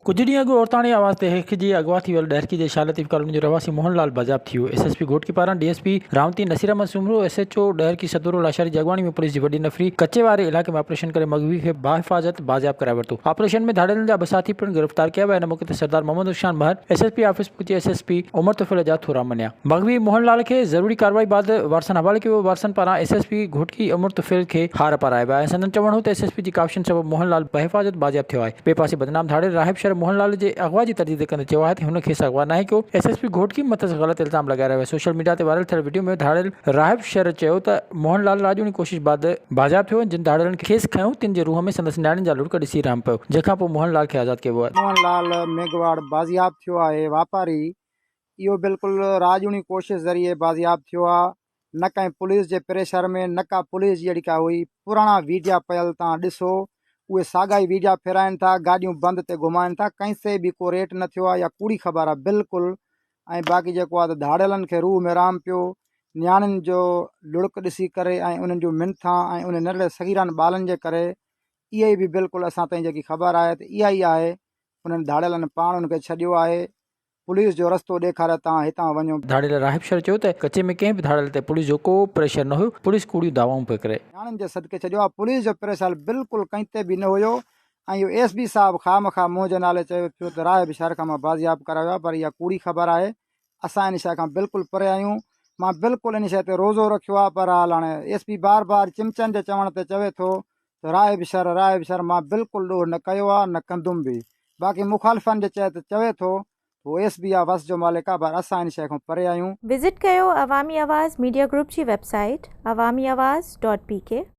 ڪجهه ڏينهن اڳ عورتاڻي آواز تي هيڪجي اغوا ٿي ويل ڏهرڪي جي شاهه لطيف ڪالوني جو رهواسي موهن لال بازياب ٿي ويو. ايس ايس پي گهوٽڪي پاران D S P Raunti Naseer Ahmed Soomro, S H O Daharki Saduro Lashari جي اڳواڻي ۾ پوليس جي وڏي نفري ڪچي واري علائقي ۾ آپريشن ڪري مغوي کي باحفاظت بازياب ڪرائي ورتو. آپريشن ۾ ڌاڙيلن جا ٻه ساٿي پڻ گرفتار ڪيا ويا. ان موقعي تي سردار محمد عثمان مهر ايس ايس پي آفيس پهچي ايس ايس پي عمر طفيل جا ٿورا مڃيا. مغوي موهن لال کي ضروري ڪارروائي بعد وارثن حوالي ڪيو ويو، وارثن پاران ايس ايس پي گهوٽڪي عمر طفيل کي هار پارايا ويا ۽ سندن چوڻ هو ته ايس ايس پي جي ڪاوشن سبب موهن لال بحفاظت بازياب ٿيو آهي. ٻئي پاسي بدنام ڌاڙيل راهب شر موهن لال جي اغوا جي ترديد ڪندي چيو آهي ته هن کيس اغوا ناهي ڪيو، ايس ايس پي گهوٽڪي مٿس غلط الزام لڳائي رهيو آهي، سوشل ميڊيا تي وائرل ٿيل وڊيو ۾ ڌاڙيل راهب شر چيو ته موهن لال راڄوڻي ڪوشش بعد بازياب ٿيو ۽ جن ڌاڙيلن کيس کنيو تن جي روح ۾ سندس نياڻين جا لڙڪ ڏسي رحم پيو جنهن کانپوء موهن لال کي آزاد ڪيو ويو آهي. موهن لال ميگهواڙ بازياب ٿيو آهي، واپاري اهو بلڪل راڄوڻي ڪوشش ذريعي بازياب ٿيو آ نه ڪنهن پوليس جي پريشر ۾ نه ڪا پوليس جي اهڙي ڪا هئي پراڻا ويڊيا پيل تان ڏسو اهي ساڳا ئي ويڊيا ڦيرائن ٿا گاڏيون بند تي گهمائن ٿا ڪنهن سي به ڪو ريٽ نه ٿيو آ يا ڪوڙي خبر آ بلڪل ۽ باقي جيڪو آ ته ڌاڙيلن کي روح ۾ رام پيو نياڻين جو لڙڪ ڏسي ڪري ۽ انهن جون منٿان ۽ انهن ننڍڙي صغيران ٻالن جي ڪري اها ئي به بلڪل اسان تائين جيڪي خبر آهي ته اها ئي آهي انهن ڌاڙيلن پاڻ ان کي ڇڏيو آهي پوليس جو رستو ڏيکاري توهان هتان وڃو. ڌاڙيل راهب شر چيو ته ڪچي ۾ ڪنهن به ڌاڙيل تي پوليس جو ڪو پريشر نه هيو، پوليس ڪوڙيون دعوائون پئي ڪري. نياڻين جي صدقي ڇڏيو آ، پوليس جو پريشر بلڪل ڪنهن تي به نه هيو ۽ اهو ايس بي صاحب خواهه مخواهه منهنجي نالي چيو پيو ته راهب شر کان مان بازياب ڪرايو آ پر اها ڪوڙي خبر آهي، اسان ان شيء کان بلڪل پري آهيون، مان بلڪل ان شيء تي روزو رکيو آ، بهرحال هاڻي ايس پي بار بار چمچن جي چوڻ تي چوي ٿو ته راهب شر راهب شر مان بلڪل ڏوهه نه ڪيو آ نه ڪندم به باقي مخالفن جي چئي ته چوي ٿو ته هو ايس بي آ وس جو مالڪ آ پر اسان ان شيء کان پري آهيون. وزٽ ڪيو عوامي آواز ميڊيا گروپ جي website Awami Awaz dot P K.